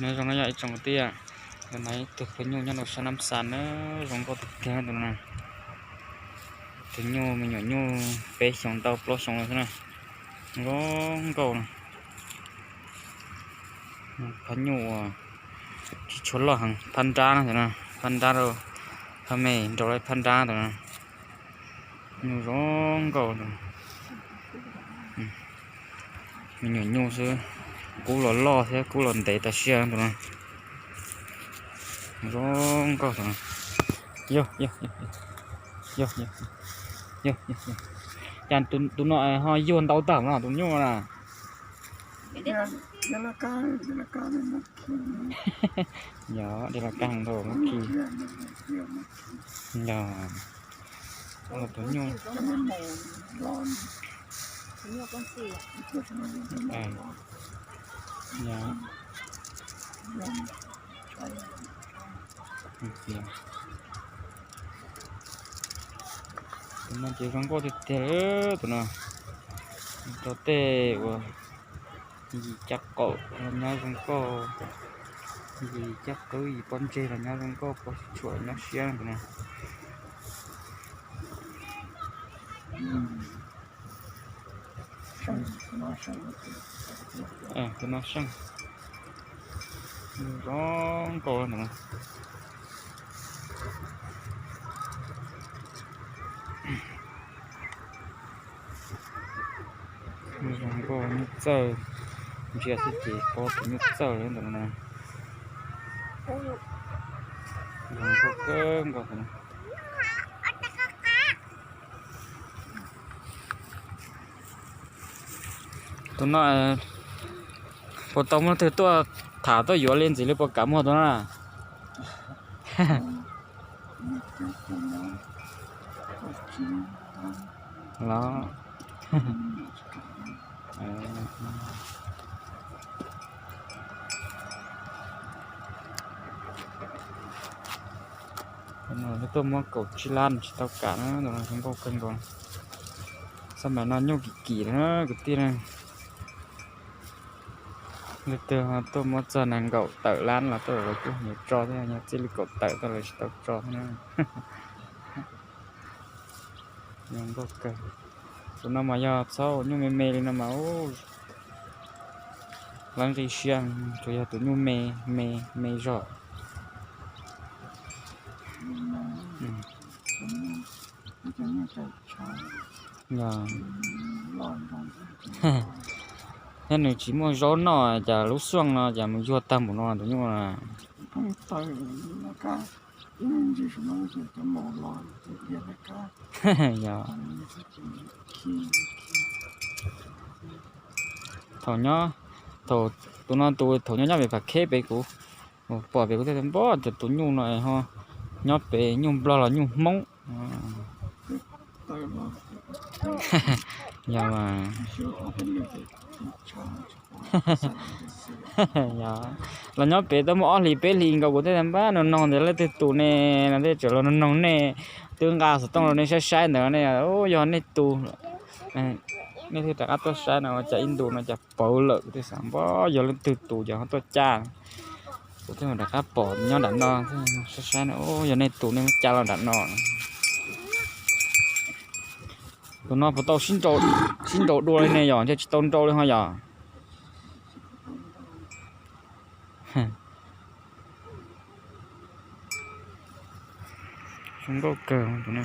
Nyob zoo no yog ib tsoom kwv tij, ntawm no ib tug phooj nyuj nyob rau sab Nab Xas na, zoo nkauj tiag tiag tus no. Tus nyuj me nyuam nyuj peb xyoos ntau plaub xyoos lawm xwb na. Zoo nkauj no. Phab nyuj uas tsis tshua loj heev, phab nrab no, phab nrab rau phab me nrau lawm phab nrab tus no. Nyuj zoo nkauj. Me nyuam nyuj xwb, kub los loj thiab kub los ntev tas siab tus no. Zoo nkauj tus no. Yog, yog, yog, yog, yog. Cas tus no ho yuag ntau tag no tus nyuj na. Yog, dej los kaj ntau muab khi. Yog, tus nyuj. Tus no ces zoo nkauj tiag tiag, tus no. Rau tej uas yim caj qaum los nyob zoo nkauj, yim caj qwb yim pob ntseg los nyob zoo nkauj, pob tshuam los nyob siab tus no. Tus no seej, zoo nkauj no. Zoo nkauj nyuj txawj, ntsia xwb ces paub tias nyuj txawj li ntawd no. Zoo nkauj kawg nkaus no. Tus no puas tau muaj leej twg tuaj tham tuaj yuav li ntxiv li puas kam muag tus no na? Los, no tuaj muab kaum tsib lab tsis tau kam na, tus no zoo nkauj kawg nkaus. Xab maim no nyuj kim kim na kwv tij na. Leej twg tuaj muab txog nees nkaum tawm lab los tuaj lawv kuj yuav tso thiab, yog txij li kaum tawm tuaj lawv tsis tau tso thiab na. Zoo nkauj kawg. Tus no mas yog txhob ua nyuj me me li no mas ua lawv nqi siab, tsuas yog tus nyuj me me me zog. Thiab nws tsis muaj zaub noj, cas lub xuaj no cas mus yuag tag npaum no tus nyuj na. Yog, thaum nyob, thaum, tus no tus thaum nyob nyob pem Phav Kheb pem kuv pom pem kuv thiaj npaj tias tus nyuj no ho nyob pem nyuj Nplog los nyuj Hmoob. Yog mas, yog los nyob pem tau muaj ob hlis peb hlis nkaus kuv thiaj npaj noog noog tias leej twg tus ne, no thiaj tseem los noog noog nej, twb nqa xov tooj rau nej saib saib ntawd ne, yog nej tus, nej thiaj rov qab tuaj saib no ua cas ib ntus no cas pawv lawm, kuv thiaj xav npaj yog leej twg tus ces ho tuaj caj. Kuv thiaj rov qab pom nyob nram no, saib saib no yog nej tus nej muab caj los nram no. Tus no puas tau sib nraus dua li ne yom, ntshe tsis tau nraus li ho yom. Zoo nkauj kawg tus no.